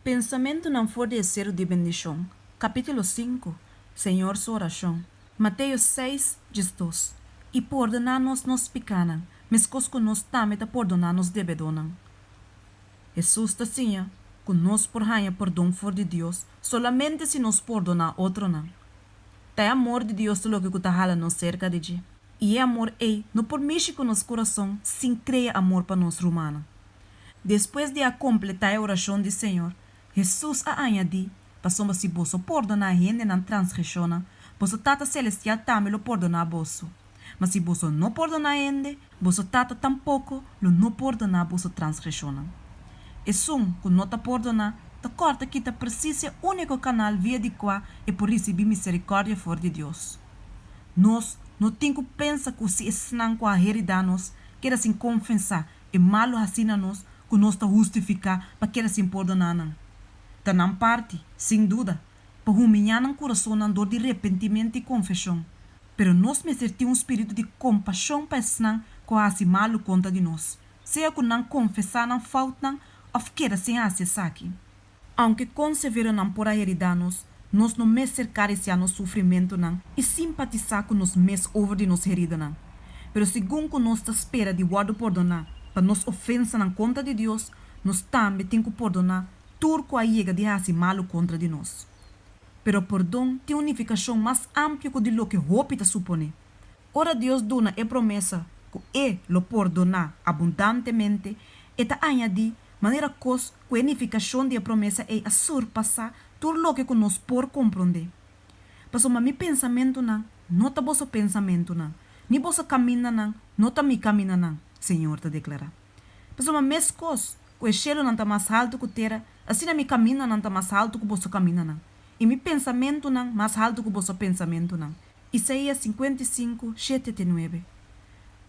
Pensamentunan for di e Seru di Bendishon, kapítulo sinku, Señor Su Orashon. Mateo seis, 12, I pordoná nos nos pikánan, meskos ku nos tambe ta pordoná nos debedónan. Hesus ta siña ku nos por haña pordon for di Dios solamente si nos pordoná otronan. Ta e amor di Dios ta loke ku ta hala nos serka di dje, i e amor ei no por mishi ku nos kurason sin krea amor pa nos rumannan. Despues di a kompletá e Orashon di Señor, Hesus a añadí, Pasobra si boso pordoná hende nan transgreshonnan, boso Tata selestial tambe lo pordoná boso. Ma si boso no pordoná hende, boso Tata tampoko lo no pordoná boso transgreshonnan. Esun ku no ta pordoná ta kòrta kita presis e úniko kanal via di kua e por risibí miserikòrdia for di Dios. Nos no tin ku pensa ku si esnan ku a heridá nos keda sin konfesá e malu hasí na nos, ku nos ta hustifiká pa keda sin pordoná nan. Ta nan parti, sin duda, pa humiñá nan kurasonnan dor di repentimentu i konfeshon. Pero nos mester tin un spiritu di kompashon pa esnan ku a hasi malu kontra di nos, sea ku nan konfesá nan foutnan òf keda sin hasi esaki. Ounke kon severo nan por a heridá nos, nos no mester karisiá nos sufrimentunan i simpatisá ku nos mes over di nos heridanan. Pero segun ku nos ta spera di wòrdu pordoná pa nos ofensanan kontra di Dios, nos tambe tin ku pordoná tur ku a yega di hasi malu kontra di nos. Pero pordon tin un nifikashon mas amplio ku di loke hopi ta suponé. Ora Dios duna e promesa ku E lo pordoná abundantemente, E ta añadí manera kos ku e nifikashon di e promesa ei a surpasá tur loke ku nos por komprondé. Pasobra mi pensamentunan no ta boso pensamentunan, ni boso kamindanan no ta mi kamindanan, Señor ta deklará. Pasobra meskos ku e shelunan ta mas haltu ku tera, asina mi kamindanan ta mas haltu ku boso kamindanan, i mi pensamentunan mas haltu ku boso pensamentunan. Isaías 55, shete te nuebe.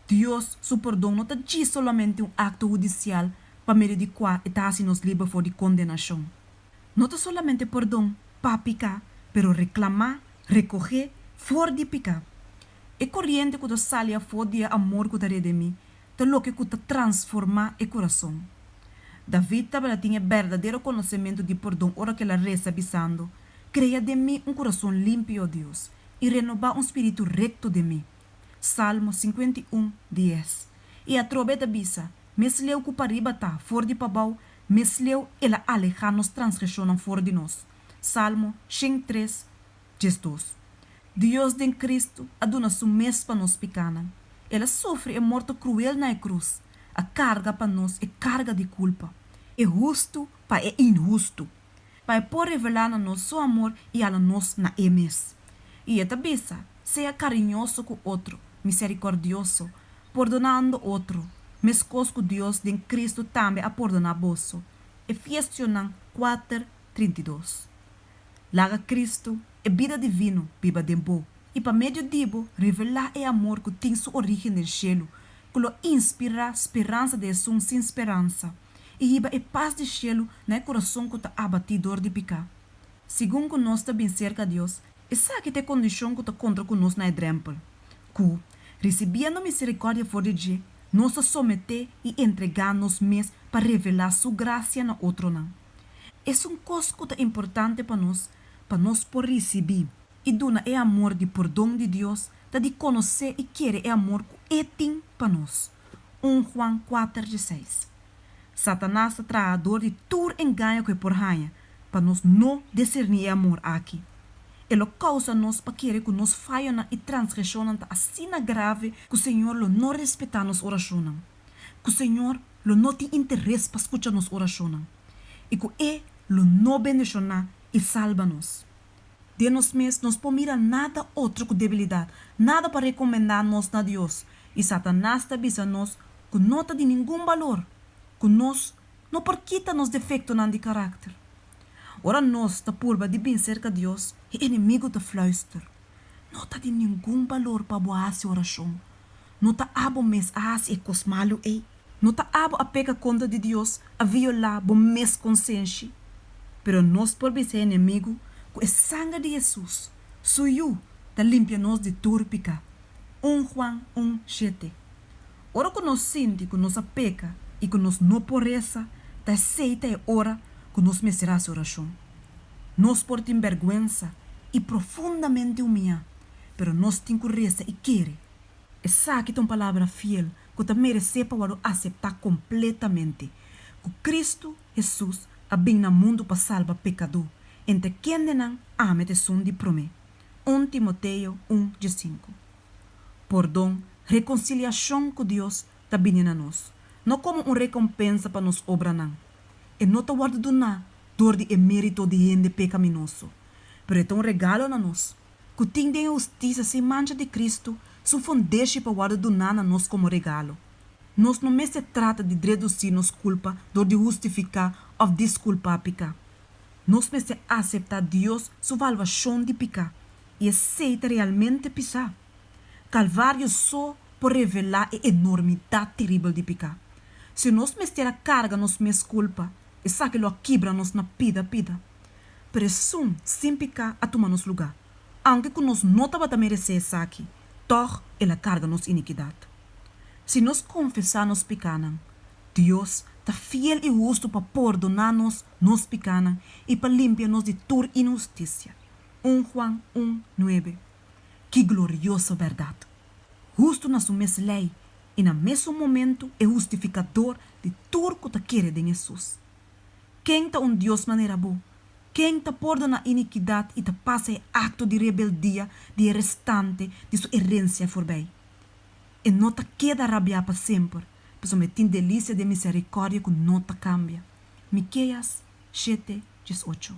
Dios su pordon no ta djis solamente un akto hudisial pa medio di kua e ta hasi nos liber for di kondenashon. No ta solamente pordon pa piká, pero reklamá, rekohé, for di piká. E koriente ku ta sali afó di e amor ku ta redemí ta loke ku ta transformá e kurason. David tabata tin e berdadero konosementu di pordon ora ku el a resa bisando, Krea den mi un kurason limpi, o Dios, i renobá un spiritu rekto den mi. Salmo 51, 10. I atrobe e ta bisa, Mes leu ku pariba ta for di pabou, mes leu el a alehá nos transgreshonnan for di nos. Salmo 103, 12. Dios den Kristu a duna Su mes pa nos pikánan. El a sufri e morto kruel na e krus, a karga pa nos e karga di kulpa, e hustu pa e inhustu, pa E por revelá na nos Su amor i hala nos na E mes. I E ta bisa, Sea kariñoso ku otro, miserikòrdioso, pordonando otro, meskos ku Dios den Kristu tambe a pordoná boso. Efesionan 4, 32. Laga Kristu, e bida divino, biba den bo, i pa medio di bo revelá e amor ku tin su orígen den shelu, ku lo inspirá speransa den esun sin speransa, i hiba e pas di shelu na e kurason ku ta abatí dor di piká. Segun ku nos ta bin serka Dios, esaki ta e kondishon ku ta kontra ku nos na e drèmpel, ku, risibiendo miserikòrdia for di dje, nos ta someté i entregá nos mes pa revelá Su grasia na otronan. Esun kos ku ta importante pa nos pa nos por risibí i duna e amor di pordon di Dios ta di konosé i kere e amor ku E tin pa nos. Un Juan 4, 16. Satanas ta traha dor di tur engaño ku e por haña pa nos no diserní e amor aki. E lo kousa nos pa kere ku nos fayonan i transgreshonnan ta asina grave ku Señor lo no respetá nos orashonnan, ku Señor lo no tin interes pa skucha nos orashonnan i ku E lo no bendishoná i salba nos. Den nos mes nos por mira nada otro ku debilidat, nada pa rekomendá nos na Dios, i Satanas ta bisa nos ku no ta di ningun balor, ku nos no por kita nos defektonan di karakter. Ora nos ta purba di bin serka Dios, e enemigu ta fluister, No ta di ningun balor pa bo hasi orashon. No ta abo mes a hasi e kos malu ei? No ta abo a peka kontra di Dios, a violá bo mes konsenshi? Pero nos por bisa e enemigu ku e sanger di Hesus, Su Yu, ta limpia nos di tur piká. Un Juan un, shete. Ora ku nos sinti ku nos a peka i ku nos no por resa, ta esei ta e ora. ku nos mester hasi orashon. Nos por tin bèrgwensa i profundamente humiá, pero nos tin ku resa i kere. Esaki ta un palabra fiel ku ta meresé pa wòrdu aseptá kompletamente, ku Kristu Hesus a bin na mundu pa salba pekadó, entre kendenan ami ta esun di promé. Un Timoteo un, 15. Pordon, rekonsiliashon ku Dios, ta bini na nos, no komo un rekompensa pa nos obranan. E no ta wòrdu duná dor di e mérito di hende pekaminoso, pero e ta un regalo na nos, ku tin den e hustisia sin mancha di Kristu su fundeshi pa wòrdu duná na nos komo regalo. Nos no mester trata di redusí nos kulpa dor di hustifiká òf diskulpá piká. Nos mester aseptá Dios su valuashon di piká, i esei ta realmente pisá. Kalvario so por revelá e enormidat teribel di piká. Si nos mester a karga nos mes kulpa, esaki lo a kibra nos na pida pida. Pero Esun sin piká a tuma nos lugá. Aunke ku nos no tabata meresé esaki, tòg El a karga nos inikidat. Si nos konfesá nos pikánan, Dios ta fiel i hustu pa pordoná nos nos pikánan i pa limpia nos di tur inhustisia. Un Juan un, nuebe. Ki glorioso bèrdat! Hustu na Su mes lei i na mesun momentu e hustifikador di tur ku ta kere den Hesus. Ken ta un Dios manera Bo? Ken ta pordoná inikidat i ta pasa e akto di rebeldia di e restante di Su erensia forbei? E no ta keda rabiá pa semper, pasobra E tin delisia den miserikòrdia ku no ta kambia. Mikeas shete, 18.